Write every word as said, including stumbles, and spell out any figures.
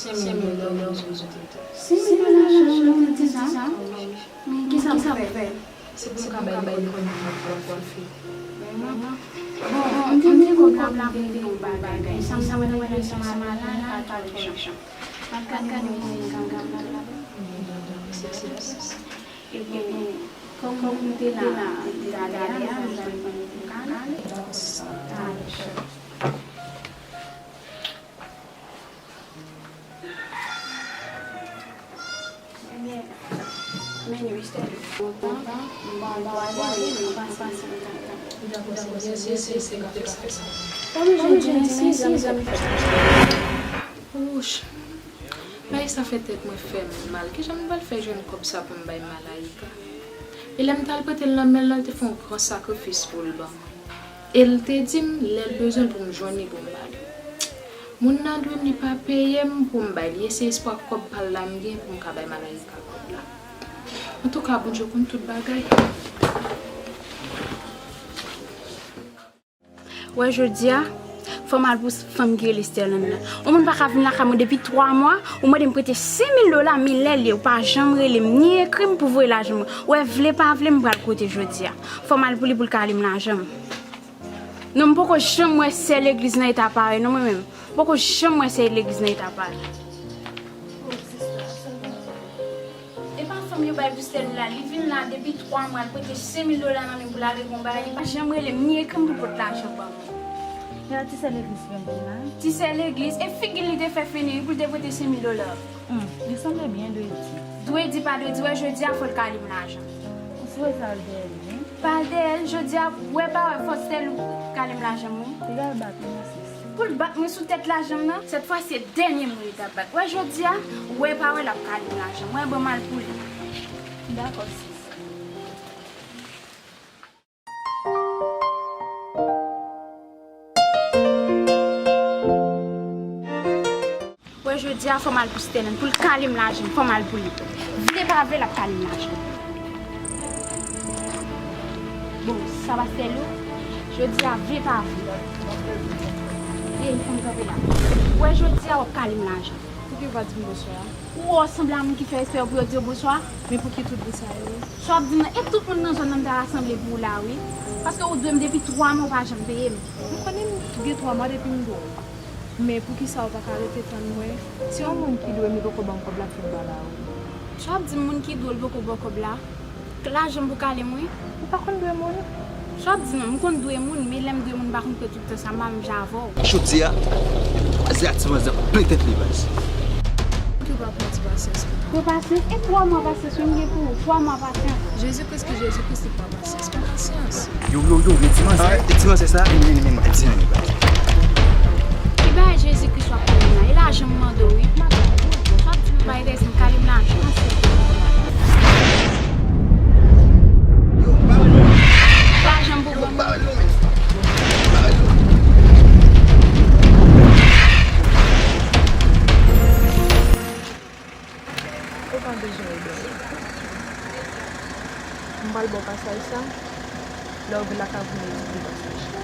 Senk mil dola, wi, wi, wi. Senk mil dola, jan ou te di sa? Men kisa m fè? Se pou m ka bay, bay kòb nan pòch ou. Bon, m te gen kòb la pou m te yon bagay. Sa m, sa m te wè nan sa m la, la, la, pa t fè yon chan. M ap gade yon moun ki ka m la. Epi, kòm m te la, m te ale a, m te ale pou m ale. Dakò, sista. Talè. Wouch, bagay sa fè tèt mwen fè m mal. Kijan m pral fè jwenn kòb sa pou m bay Malayika? E lè m t al prete l nan men l lan, l te fè yon gran sakrifis pou l ban mwen. E l te di m, lè l bezwen l pou m jwenn li pou m ba li. Moun nan dwe m, li pa peye m pou m bay li. E se espwa kòb pa l la m gen pou m ka bay Malayika kòb la. Antouka, Bondye konn tout bagay. Wè, jodi a, fò m al pou fanm ki rele Sterlande nan. Yon moun pa ka vin lakay mwen depi twa mwa, ou mande m prete senk mil dola, men lè l ye, ou pa janm rele m, ni ekri m pou voye lajan mwen. Wè, vle pa vle, m pral kote jodi a. Fò m al pou li pou l kale m lajan m. Non, m poko janm wè sè legliz nan eta parèy, non, mwen menm. M poko janm wè sè legliz nan eta parèy. E pa fanm yo bay pou Sterlande la, li vin la depi twa mwa, l prete senk mil dola nan men pou l al reponn bagay, li pa janm rele m, ni ekri m pou l pot lajan ban mwen. Men ti sè legliz menm ki la. Ti sè legliz, e figi l li te fè fini wi pou l te prete senk mil dola. Hmm, li sanble byen dwe di. Dwe di pa dwe di, wè jodi a fò l kale m lajan. Ou sipoze al dèyè l wi. Pa al dèyè l, jodi a, wè pa wè, fò Sterlande kale m lajan m wi. Li pral bat mwen sis. Pou l bat mwen sou tèt lajan m nan, sèt fwa se dènye mwen li t ap bat. Wè jodi a, wè pa wè l ap kale m lajan m, wè ban m al pou li. Dakò sis. Wè jodi a fò m al pou Sterlande, pou l kale m lajan m, fò m al pou li. Vle pa vle l ap kale m lajan m. Bon, sa pa Sterlande, jodi a vle pa vle. Ey, fò m kanpe la. Wè jodi a w ap kale m lajan m. Pouki w pa di m bonswa? Ou wè w sanble a moun ki fè espre pou yo di yo bonswa? Men pouki tout bri sa yo? Sa w ap di m nan, e tout moun nan zòn nan m ta rasanble pou w la wi. Paske ou dwe m depi twa mwa ou pa janm peye m. M konnen m gen twa mwa depi m dwe w. Men poukisa ou pa ka rete tann mwen? Se yon moun ki dwe m li poko ban m kòb la ki m ba la wi. Sa w ap di m moun ki dwe w li poko ba w kòb la? Lajan m pou kale m wi. Ou pa konn dwe moun? Sa w ap di non, m konn dwe moun, men lè m dwe moun m pa konn fè tout tan sa, m pa menm jan avè w. Jodi a, kwaze ak ti manzè plen tèt li baz. Ki w pa pran ti pasyans pou mwen? Pran pasyans? E twa mwa pasyans wi m gen pou ou, twa mwa pasyans. Jezi Kris ki Jezi Kris, li pran pasyans, pran pasyans. Yo, yo, yo, men ti manzè. Ah, e ti manzè sa? Vini, vini, vini, vini, vini. Ki bagay Jezi Kris w ap pran la? E lajan m mande w wi. Sa w ap di m bay dèyè, se m kale m lajan. Lajan m pou ban m. Ou pa bezwen rele m. M pral ba w pasaj sa. Lè w vin lakay pou m edifye pasaj.